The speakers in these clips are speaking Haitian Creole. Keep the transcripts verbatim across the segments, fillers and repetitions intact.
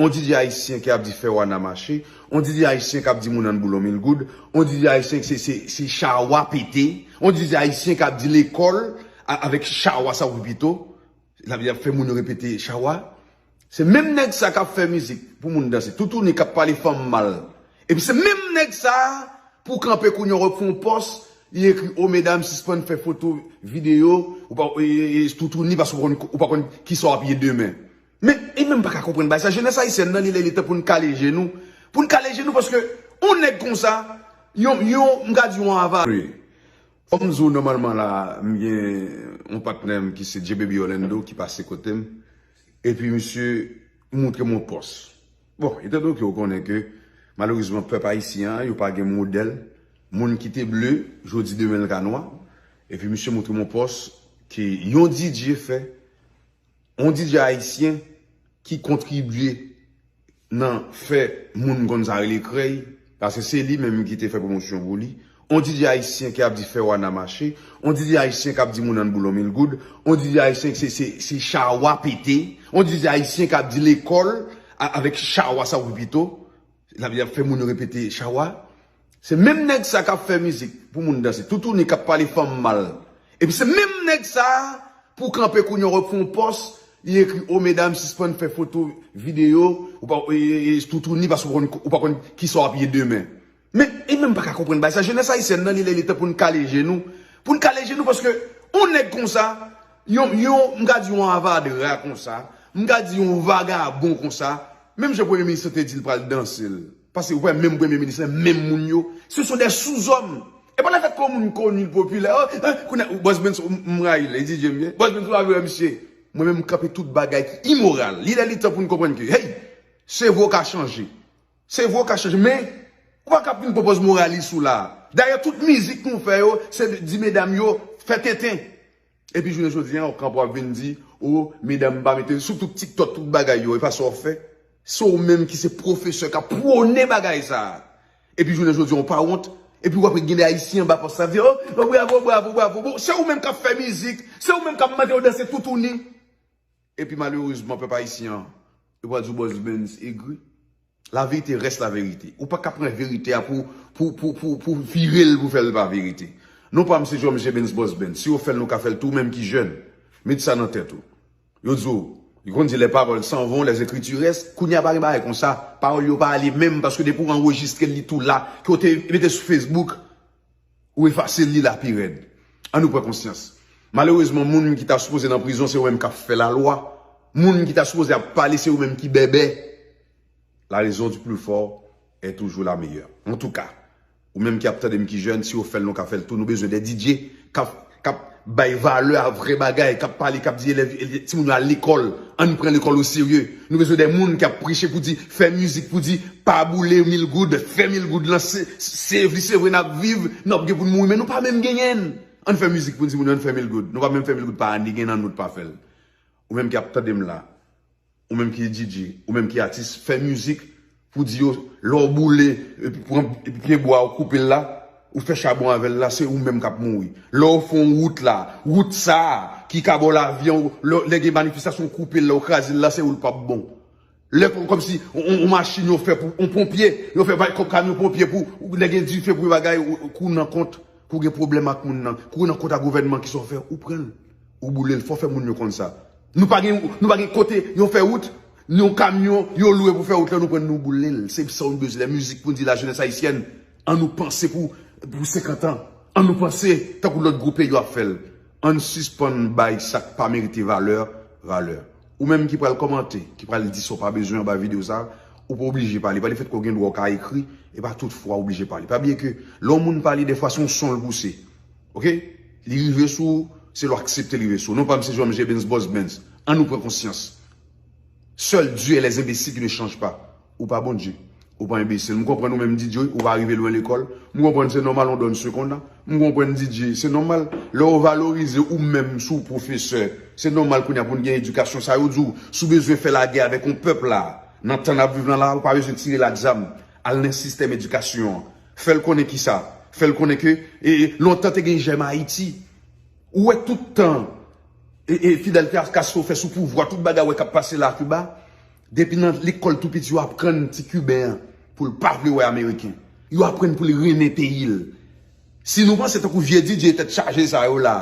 On DJ ayisyen ki ap di fè wana mache, on DJ ayisyen k ap di moun ann boule on mil goud, on DJ ayisyen ki se, se, se chawa pete, on DJ ayisyen k ap di lekòl a- avèk chawa sa wi pito. L ap, l ap fè moun yo repete chawa. Se menm nèg sa k ap fè mizik pou moun danse. Toutouni k ap pale fanm mal. Epi se menm nèg sa pou kanpe kounye a w ap fè yon pòs, li ekri o medam sispann fè foto videyo, ou pa e, e, e, toutouni paske ou pa konn, ou pa konn kisa w ap ye demen. Men, e menm pa ka konprann bagay sa. Jenès ayisyèn nan, li lè li tan pou n kale je nou. Pou n kale je nou paske yon nèg konsa, yon, yon, m ka di yon avare. Fò m di w nòmalman la, m gen yon patnè m ki se J Baby Orlando ki pase kote m. Epi misye moutre m yon pòs. Bon, etandoke w konnen ke malerezman pèp ayisyen an, yo pa gen modèl, moun ki te ble, jodi demen l ka nwa. Epi misye moutre m yon pòs ke yon DJ fè, yon DJ ayisyen ki kontribye nan fè moun konn sa rele krèy, paske se li menm ki te fè pwomosyon pou li. On DJ ayisyen ki ap di fè wana mache, on DJ ayisyen k ap di moun ann boule on mil goud, on DJ ayisyen ki se, se, se chawa pete, on DJ ayisyen k ap di lekòl a- avèk chawa sa wi pito. L ap, l ap fè moun yo repete chawa. Se menm nèg sa k ap fè mizik pou moun danse. Toutouni k ap pale fanm mal. Epi se menm nèg sa pou kanpe kounye a w ap fè yon pòs, li ekri o medam sispann fè foto videyo, ou pa e, e, e, toutouni paske ou pa konn, ou pa konn kisa w ap ye demen. Men, e menm pa ka konprann bagay sa. Jenès ayisyèn nan, li lè li tan pou n kale je nou. Pou n kale je nou paske yon nèg konsa, yon, yon, m ka di yon avadra konsa, m ka di yon vagabon konsa, menm jan premye minis lan te di l pral danse l. Paske ou wè menm premye minis lan, menm moun yo, ce sont des sous-hommes. E pa lefèt ke yon moun koni, l popilè, oh, eh, kounye a, Boss Benz, m rayi l, li di James, Boss Benz, ou pa vle wè misye. Mwen menm, m kanpe tout bagay ki imoral. Li lè li tan pou n konprann ke, hey, se vre w ka chanje. Se vre w ka chanje, men ou pa ka vin pran pòz moralis ou la. Dayè, tout mizik nou fè yo, se di medam yo fè tenten. Epi jounen jodi a, w kanpe w ap vin di, o, medam pa mete sou tout TikTok, tout bagay yo, e pa sa w fè. Se w menm ki se pwofesè k ap pwone bagay sa a. Epi jounen jodi a, w pa wont. Epi w ap gen de Ayisyen anba pòs la ap di, o, o, bravo, bravo, bravo. Bon, se ou menm k ap fè mizik, se ou menm k ap mande yo danse toutouni. Epi malerezman, pèp ayisyen an, yo pral di w Boss Benz egri. La vérité reste la vérité. Ou pa ka pran verite a pou, pou, pou, pou, pou vire l pou fè l pa verite. Non pa m se Jòm J Benz Boss Benz. Si yo fè l, nou ka fè l tou, ou menm ki jèn. Met sa nan tèt ou. Yo di w, yo konn di les paroles s'en vont, les écritures restent. Kounye a pa gen bagay konsa. Pawòl yo pa ale menm, paske depi w anrejistre l, li tou la. Ke w te mete sou Facebook, ou efase l, li la pi rèd. Ann nou pran konsyans. Malerezman, moun ki ta sipoze nan prizon, se yo menm k ap fè lalwa. Moun ki ta sipoze ap pale, se yo menm ki bèbè. La raison du plus fort est toujours la meilleure. Antouka, ou menm ki ap tande m ki jèn, si yo fè l, nou ka fè l tou. Nou bezwen de DJ k ap, k ap bay valè a vrè bagay, k ap pale, k ap di elèv, elèv, timoun yo al lekòl, ann pran lekòl oserye. Nou bezwen de moun k ap preche pou di, fè mizik pou di, pa boule mil goud, fè mil goud lan, se, se vre, se vre n ap viv, n ap gen pou n mouri, men nou pa menm genyen l. Ann fè mizik pou n di moun yo ann fè mil goud. Nou pa menm fè mil goud pa ane, gen nan nou t pa fè l. Ou menm ki ap tande m la, ou menm ki DJ, ou menm ki atis, fè mizik pou di yo, lè w boule, epi pran, epi pye bwa ou koupe l la, ou fè chabon avè l la, se ou menm k ap mouri. Lè w fè yon wout la, wout sa a, ki ka ba w lavi an, lè, lè gen manifestasyon ou koupe l la, ou kraze l la, se ou l p ap bon. Lè pou, kòmsi, yon, yon, yon machin yo fè pou, yon ponpye, yo fè bay kòb kamyon ponpye pou, ou nèg gen dife pou bagay, ou, ou, kou nan kont, kou gen pwoblèm ak moun nan, kou nan kont ak gouvènman, kisa w fè, ou pran l, ou boule l, fò fè moun yo konn sa. Nou pa gen, nou pa gen kote, yo fè wout, yon kamyon, yo lwe pou fè wout la, nou pran l, nou boule l. Se sa nou bezwen, lè mizik pou n di la jeunesse haïtienne, ann nou panse pou, pou senkant an. Ann nou panse, tankou lòt gwo peyi yo ap fè l. Ann sispann bay sa k pa merite valè, valè. Ou menm ki pral kòmante, ki pral di sa w pa bezwen anba videyo sa, ou pa oblije pale. Pa lefèt ke w gen dwa w ka ekri, e pa tout fwa w oblije pale. Pa bliye ke lè yon moun pale, dèfwa se yon son l pouse. Oke? Li rive sou ou, se lè w aksepte li rive sou ou. Non pa m se Jòm J Benz Boss Benz. Ann nou pran konsyans. Seul Dieu et les imbéciles qui ne changent pas. Ou pa Bondye. Ou pa enbesil. M konprann ou menm D J, ou pa rive lwen lekòl. M konprann se nòmal on donne ce qu'on a. M konprann D J, se nòmal. Lè yo valorize ou menm si w pwofesè, se nòmal kounye a pou n gen edikasyon. Sa yo di w, si w bezwen fè lagè avèk yon pèp la, nan tan n ap viv lan la, ou pa bezwen tire l ak zam. Al nan sistèm edikasyon an. Fè l konnen kisa. Fè l konnen ke, e, e, lontan te gen J'aime Haïti. Ou wè tout tan, e, e, Fidel Castro fè sou pouvwa, tout bagay wè k ap pase la Kiba. Depi nan lekòl tou piti, yo aprann ti Kiben an pou l pa vle wè Ameriken. Yo aprann pou l renmen peyi l. Si nou panse tankou vye D J tèt chaje sa yo la,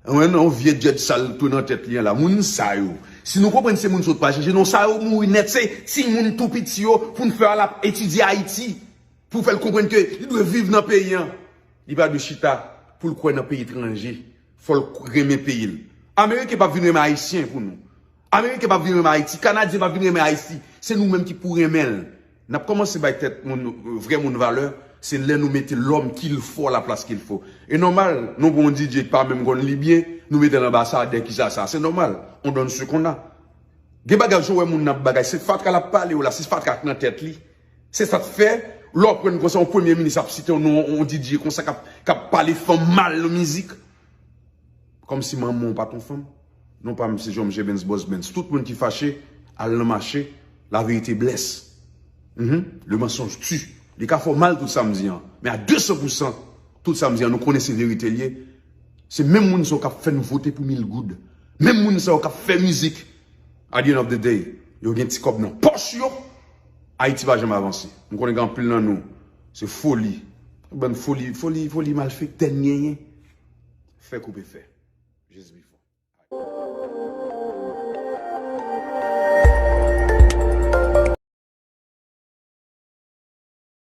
wen, yon vye djèd sal tou nan tèt li an la, moun sa yo. Si nou konprann se moun sot pa chèche, non, sa yo mouri nèt, se timoun tou piti yo pou n fè al ap etidye Ayiti, pou fè l konprann ke li dwe viv nan peyi an. Li pa dwe chita pou l kwè nan peyi etranje. Fò l renmen peyi l. Ameriken p ap vin renmen Ayisyen pou nou. Ameriken p ap vin renmen Ayiti. Kanadyen p ap vin renmen Ayiti. Se nou menm ki pou renmen l. N ap kòmanse bay tèt moun, vrè moun valè. Se lè nou mete l'homme qu'il faut à la place qu'il faut. E nòmal, nou pran yon D J ki pa menm konn li byen, nou mete l anbasadè, kisa sa? Se nòmal. On donne ce qu'on a. Gen bagay, jan w wè moun nan ap bagay, se fatra l ap pale w la, se fatra k nan tèt li. Se sa k fè, lè w pran konsa, yon premye minis ap site yon non, yon D J konsa k ap, k ap pale fanm mal nan mizik. Kòmsi manman w pa t yon fanm. Non pa m se Jean Michel Benz, Boss Benz. Tout moun ki fache, al nan mache, la vérité blesse. Mhm. Le mensonge tue. Li ka fè w mal tout sa m di an. Men a de san pou san, tout sa m di an, nou konnen se verite l ye. Se menm moun sa yo k ap fè n vote pou mil goud. Menm moun sa yo k ap fè mizik. At the end of the day, yo gen ti kòb nan pòch yo. Ayiti pa janm avanse. M konnen gen anpil nan nou, se foli. Bann foli, foli, foli malfektè n genyen. Fè koupe fè. Jezi pi fò.